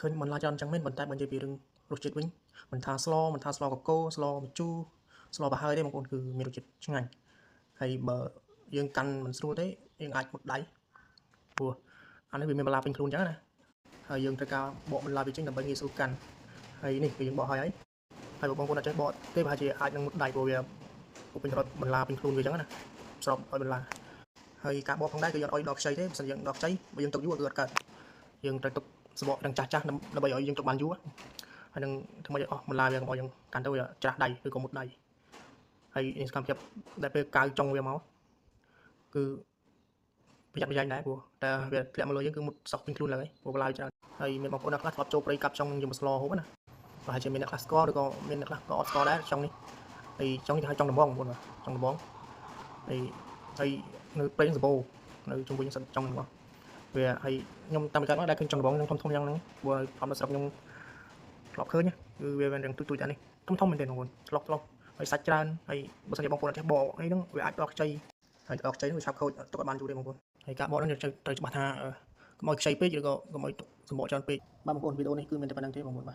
ឃើញបន្លែច្រើនចឹងមែនប៉ុន្តែបើនិយាយពីរឿងរសជាតិវិញមិនថាស្លមិនថាស្លកកូរស្លម្ជូរស្លប្រហើរទេបងប្អូនគឺមានរសជាតិឆ្ងាញ់ហើយបើយើងកាន់មិនស្រួលទេយើងអាចមុតដៃព្រោះអានេះវាមានបន្លែពេញខ្លួនចឹងណាហើយយើងត្រូវការបកបន្លែវាចេញដើម្បីងាយស្រួលកាន់ហើយនេះគឺយើងបកហើយហើយហើយបើបងប្អូនអត់ចេះបកទេប្រហែលជាអាចនឹងមុតដៃព្រោះវាពេញរត់បន្លែពេញខ្លួនវាចឹងណាស្របឲ្យបន្លែហើយការបកផងដែរគឺយើងអត់ឲ្យដល់ខ្ចីទេបើមិនយើងដល់ខ្ចីបើយើងទុកយូរគឺអត់កើតយើងត្រូវទុកសបកនឹងចាស់ចាស់ដើម្បីឲ្យយើងទុកបានយូរហើយនឹងធ្វើម៉េចឲ្យអស់បន្លែវាកុំឲ្យយើងកាន់ទៅវាច្រាស់ដៃឬក៏មុតដៃហើយនេះសកម្មភាពដែលពេលកៅចុងវាមកគឺប្រយ័ត្នប្រយែងដែរព្រោះតែវាធ្លាក់មកលើយើងគឺមុតសក់ពេញខ្លួនឡើយព្រោះបន្លែច្រើនហើយមានបងប្អូនអ្នកខ្លះធ្លាប់ចូលព្រៃកាប់ចុងយកមកស្លហូបណាប្រហែលជាមានអ្នកខ្លះស្គាល់ឬក៏មានអ្នកខ្លះក៏អត់ស្គាល់ដែរចុងនេះហើយចុងនេះគេហៅចុងដំបងបងប្អូនបាទចុងដំបងហើយហើយនៅព្រៃសបោនៅជុំវិញសិតចុងដំបងវាហើយខ្ញុំតាមពីកើតមកដែលឃើញចុងដំបងខ្ញុំធំធំយ៉ាងហ្នឹងព្រោះធំនៅស្រុកខ្ញុំធ្លាប់ឃើញគឺវាមានរឿងទូចទូចតែនេះធំធំមែនទេបងប្អូនឆ្លុកឆ្លុកហើយសាច់ច្រើនហើយបើសិនជាបងប្អូនអត់ចេះបកអីហ្នឹងវាអាចដល់ខ្ចីហើយដល់ខ្ចីហ្នឹងវាឆាប់ខូចទុកឲ្យបានយូរទេបងប្អូនហើយការបកហ្នឹងយើងត្រូវច្បាស់ថាកុំឲ្យខ្ចីពេកឬក៏កុំឲ្យទុកសម្បកច្រើនពេកបាទបងប្អូនវីដេអូនេះគឺមានតែប៉ុណ្្នឹងទេបងប្អូនបាទ។